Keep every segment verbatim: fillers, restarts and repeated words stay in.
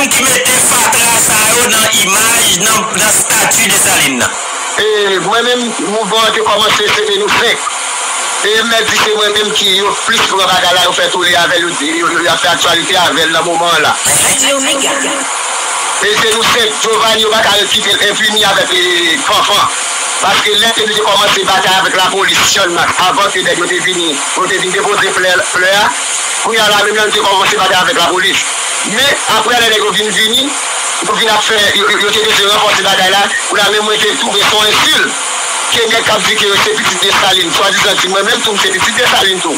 ki mete fatra sa yo nan imaj, nan, nan stati Desalin nan? E, mwen menm, mouvman an te kòmanse, se te nou senk. E m mèt di se mwen menm ki yo plis pran bagay la, yo fè tole avè l, yo, yo, yo, y ap fè aktyalite avè l nan moman an la. E se nou senk, Giovanni, yo pa ka kite l enpini avèk, e, Fanfan. Paske lè ke nou te kòmanse batay avèk lapolis, Chann Mak, avan ke nèg yo te vini, pou yo te vin depoze flè, flè a, kounye a la menm nan nou te kòmanse batay avèk lapolis. Men, apre lè nèg yo vin vini, yo vin ap fè, yo, yo, yo te bezwen ranfòse batay la, kounye a menm mwen te twouve se yon ensil ke nèg k ap di ke yo se pitit Desalin, swadizan di mwen menm tou, m se pitit Desalin tou.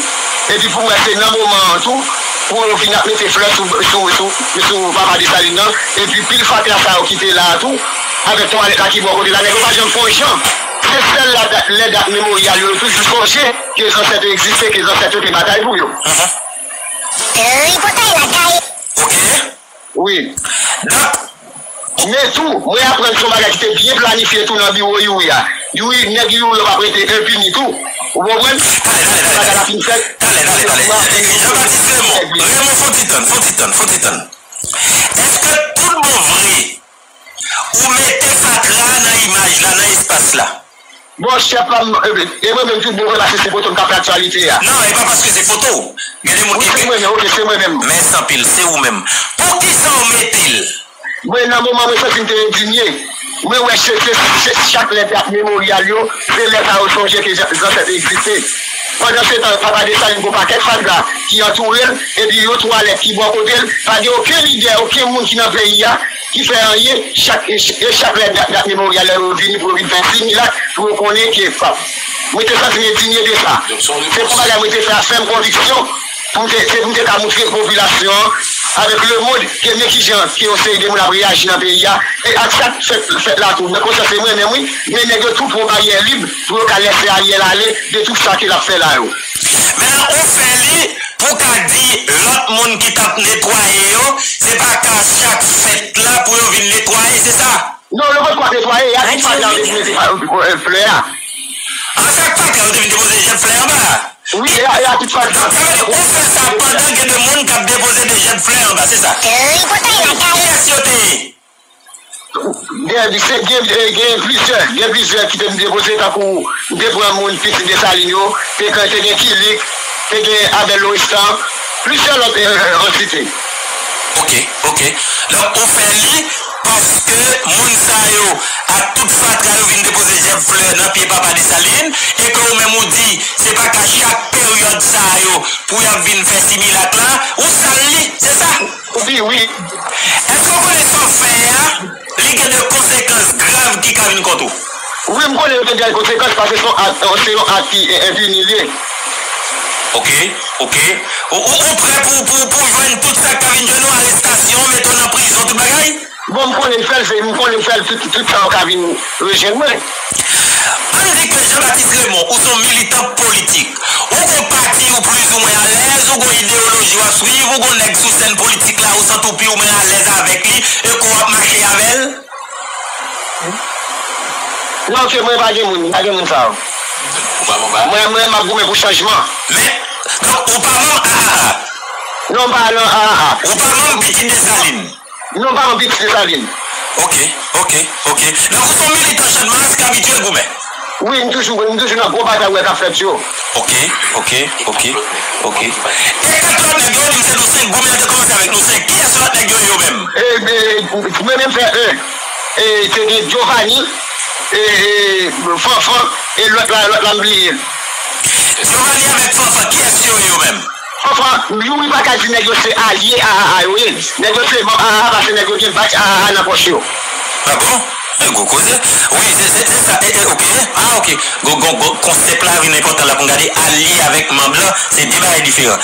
Epi pou mwen, se nan moman an tou, pou yo vin ap mete flè sou, sou, sou, sou papa Desalin nan, epi pil fatra sa yo ki te la a tou, avèk twalèt la ki bò kote la, nèg yo pa janm fè yon jan. Se sèl la dat, lè dat memoryal yo, yo toujou sonje ke zansèt yo egziste, ke zansèt yo te batay pou yo. Tripotay lakay. Ok. Wi. Donk, men tou, mwen aprann se yon bagay ki te byen planifye tou nan biwo Youri a. Youri, nèg Youri yo p ap rete enpini tou. Ou konprann? Talè, talè, talè, bagay la fin fèt. Talè, talè, talè. Jean Baptiste Raymond. Raymond, fon ti tann, fon ti tann, fon ti tann. Èske tout bon vre ou mete fatra nan imaj la, nan espas la? Bon, chèf la, m, e, e mwen menm tout bon vre paske se foto m k ap fè aktyalite a. Non, e pa paske se foto w. Gen de moun ki... Wi, se mwen menm, ok, se mwen menm. Mèsi anpil, se ou menm. Poukisa w mete l? Mwen, nan moman mwen santi m te endinye. Mwen wè se, se, se chak lè dat memoryal yo, se lè sa yo sonje ke zan-, zansèt egziste. Pandan se tan, papa Desalin gon pakèt fatra ki antoure l, epi yon twalèt ki bò kote l, pa gen okenn lidè, okenn moun ki nan peyi a ki fè anyen, chak, e chak lè dat, dat memoryal yo vini pou yo vin fè similak, pou yo konnen ke, pap, mwen te santi m endinye de sa. Se yon bagay mwen te fè ak fèm konviksyon, pou m te, se pou m te ka montre popilasyon an, avèk lemonn, ke men kijan ke yon seri de moun ap reyaji nan peyi a, e ak sa k fèt, fèt la tou. Men konsa se mwen menm, wi, men nèg yo tou pran baryè lib pou yo ka lèse Ariel ale de tout sa ke l ap fè la yo. Men ou fè li pou w ka di lòt moun ki t ap netwaye yo, se pa ka chak fèt la pou yo vin netwaye, se sa? Non, yo potko ap netwaye, y a tout fatra yo te vin mete flè a. An, chak fatra yo te vin depoze jèb flè anba a? Wi, y a, y a tout fatra. Donk, sa vle di ou fè sa pandan gen de moun k ap depoze de jèb flè anba, se sa? Tripotay lakay. Kiyès yo te ye? Gen, se, gen, gen plizyè, gen plizyè ki te vin depoze, tankou m te pran moun pitit Desalin yo, te, te gen Kilik, te gen Abel Loristan, plizyè lòt, e, e, antite. Ok, ok. Donk, ou fè li paske moun sa yo ak tout fatra yo vin depoze jèb flè nan pye papa Desalin, e ke ou menm ou di, se pa ka chak peryòd sa yo pou y ap vin fè similak la, ou sal li, se sa? Wi, wi. Èske w konnen sa w fè a, li gen de konsekans grav ki ka vin kont ou? Wi, m konnen yo gen de konsekans paske se yon ak, se yon ak ki, e, enpini li ye. Ok, ok. Ou, ou, ou prè pou, pou, pou jwenn tout sa k ka vin jwenn ou, arestasyon, mete w nan prizon, tout bagay? Bon, m konnen m fè l, se, m konnen m fè l, tout, tout sa yo ka vin rejwenn mwen. Ann di ke Jean Baptiste Raymond, ou se yon militan politik. Ou gon pati ou plizoumwen alèz, ou gon ideyoloji w ap swiv, ou gon nèg sou sèn politik la, ou santi w pi ou mwen alèz avèk li, e ke w ap mache avè l? Non, ke mwen pa gen moun, pa gen moun sa yo. Ou pa, ou pa. Mwen, mwen, m ap goumen pou chanjman. Men, donk, ou pa manm A A A? Non, m pa nan A A A. Ou pa manm Pitit Desalin? Non, m pa manm Pitit Desalin. Ok, ok, ok. Donk, ou se yon militan Channmas k abitye goumen? Wi, m toujou, m toujou nan gwo batay ou wè k ap fèt yo. Ok, ok, ok, ok. E kat lòt nèg yo, di m se nou senk, goumen an te kòmanse avèk nou senk. Kiyès lòt nèg yo ye yo menm? E, e, mwen menm fè en. E, te gen Giovanni, e, e, Fanfan, e lòt la, lòt la m bliye. Giovanni avèk Fanfan, kiyès yo ye yo menm? Fanfan, Youri pa ka di nèg yo se alye A A A yo ye. Nèg yo se manm A A A paske nèg yo gen badj A A A nan pòch yo. Ah bon? E gwo koze. Wi, se, se, se sa. E, e, ok. Ah, ok. Gwo, gwo, gwo, konsèp la vin enpòtan la pou n gade alye avèk manm lan, se de bagay diferan.